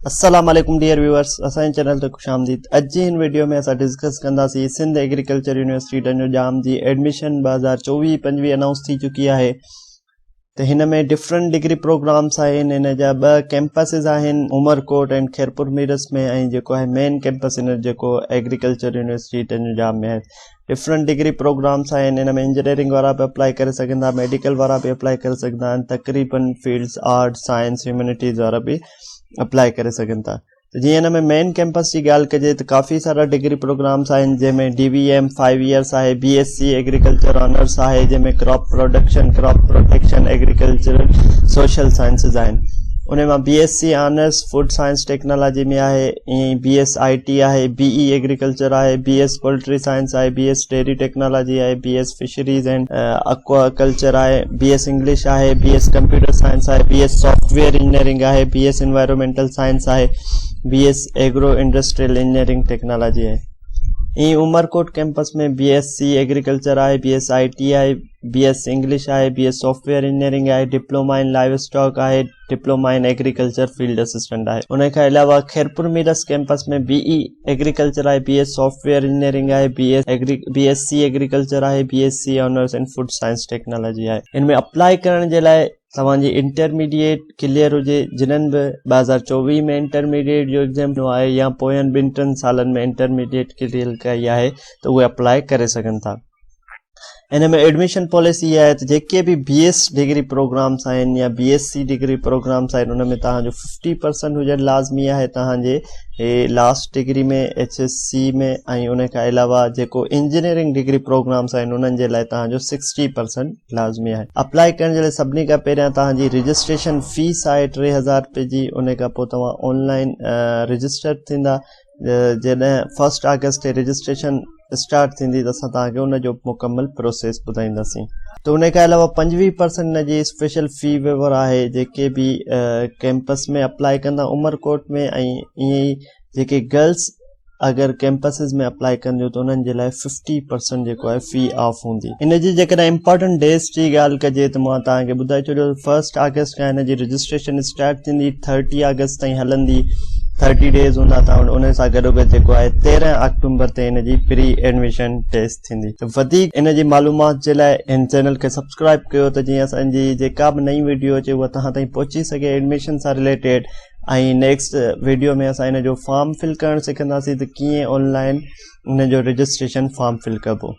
السلام عليڪم dear viewers اسان جي چينل تي خوش آمديد اڄ جي هن ويڊيو ۾ اسان ڊسڪس ڪنداسين سنڌ ايگريڪلچر يونيورسٽي ٽنڊو ڄام جي ايڊميشن 2024 25 انائونس ٿي چڪي آهي ته هن ۾ ڊفرنٽ ڊگري پروگرامس آهن هن جا ٻه ڪيمپسز آهن عمرڪوٽ ۽ خيرپور ميرس ۾ ۽ جيڪو آهي مين ڪيمپس هن جيڪو ايگريڪلچر يونيورسٽي ٽنڊو ڄام ۾ آهي ڊفرنٽ ڊگري پروگرامس آهن ان ۾ انجنيئرنگ وارا به اپلائي ڪري سگهن ٿا ميڊيڪل وارا به اپلائي ڪري سگهندا آهن تقريبن فيلڊس آرٽس سائنس هيومينٽيز وارا به اپلائي ڪري سگهن ٿا ته جيئن ان ۾ مين ڪيمپس جي ڳالهه ڪجي ته ڪافي سارا ڊگري پروگرامس آهن جنهن ۾ D V M five years آهي B S C agriculture honours آهي جنهن ۾ crop production crop protection agricultural social sciences آهن ان مان B S C honours food science technology ۾ آهي ائين ئي بي ايس I ٽي آهي، بي اي ايگريڪلچر آهي، بي ايس پولٽري سائنس آهي، بي ايس ڊيري ٽيڪنالاجي آهي، B S fisheries and aquaculture آهي، بي ايس انگلش آهي، بي ايس ڪمپيوٽر سائنس آهي، B S software engineering آهي، بي ايس انوائرومينٽل سائنس آهي، B S agro industrial engineering technology آهي. ائين Umerkot campus ۾ B S C agriculture آهي، B S I ٽي آهي، B S English آهي، B S software engineering آهي، diploma in livestock آهي، diploma in agriculture field assistant آهي. ان کان علاوه Khairpur Mirs campus ۾ B A agriculture آهي، B S software engineering آهي، B S agri B S C agriculture آهي، B S C honours in food science technology آهي. ان ۾ apply ڪرڻ جي لاء توهان جي انٽرميڊيئيٽ ڪليئر هجي جنھن به 2024 ۾ انٽرميڊيئيٽ جو ايگزام ڏنو آهي يا پوين ٻن ٽن سالن ۾ انٽرميڊيئيٽ ڪليئر ڪئي آهي ته اهي اپلائي ڪري سگهن ٿا. ان ۾ ايڊميشن پاليسي اها آهي ته جيڪي به بي ايس ڊگري پروگرامس آهن يا B S C degree programmes آهن ان ۾ توهان جو ففٽي پرسنٽ هجڻ لازمي آهي توهان جي last degree ۾ H S C ۾ ۽ ان کان علاوه جيڪو انجنيئرنگ ڊگري پروگرامس آهن انهن جي لاء توهان جو سڪسٽي پرسنٽ لازمي آهي. اپلائي ڪرڻ جي لاء سڀني کان پهريان توهان جي رجسٽريشن فيس آهي 3000 روپيه جي ان کان پوء توهان آن لائن رجسٽر ٿيندا جڏهن فرسٽ آگسٽ تي رجسٽريشن اسٽارٽ ٿيندي ته اسان توهان کي ان جو مڪمل پروسيس ٻڌائينداسين ته ان کان علاوه 25 پرسنٽ ان جي اسپيشل في ويور آهي جيڪي به ڪيمپس ۾ اپلائي ڪندا عمرڪوٽ ۾ ۽ ائين ئي جيڪي گرلس اگر ڪيمپسز ۾ اپلائي ڪنديون ته انهن جي لاء 50 پرسنٽ جيڪو آهي في آف هوندي. ان جي جيڪڏهن امپارٽنٽ ڊيٽس جي ڳالهه ڪجي ته مان توهان کي ٻڌائي ڇڏيو فرسٽ آگسٽ کان هن جي رجسٽريشن اسٽارٽ ٿيندي 30 آگسٽ تائين هلندي 30 ڊيز هوندا توهان وٽ ان سان گڏو گڏ جيڪو آهي 13 آڪٽومبر تي هن جي پري ايڊميشن ٽيسٽ ٿيندي ته وڌيڪ ان جي معلومات جي لاء هن چينل کي سبسڪرائب ڪيو ته جيئن اسان جي جيڪا به نئين ويڊيو اچي اها توهان تائين پهچي سگهي ايڊميشن سان رليٽيڊ ۽ نيڪسٽ ويڊيو ۾ اسان ان جو فارم فل ڪرڻ سکنداسين ته ڪيئن آن لائن ان جو رجسٽريشن فارم فل ڪبو.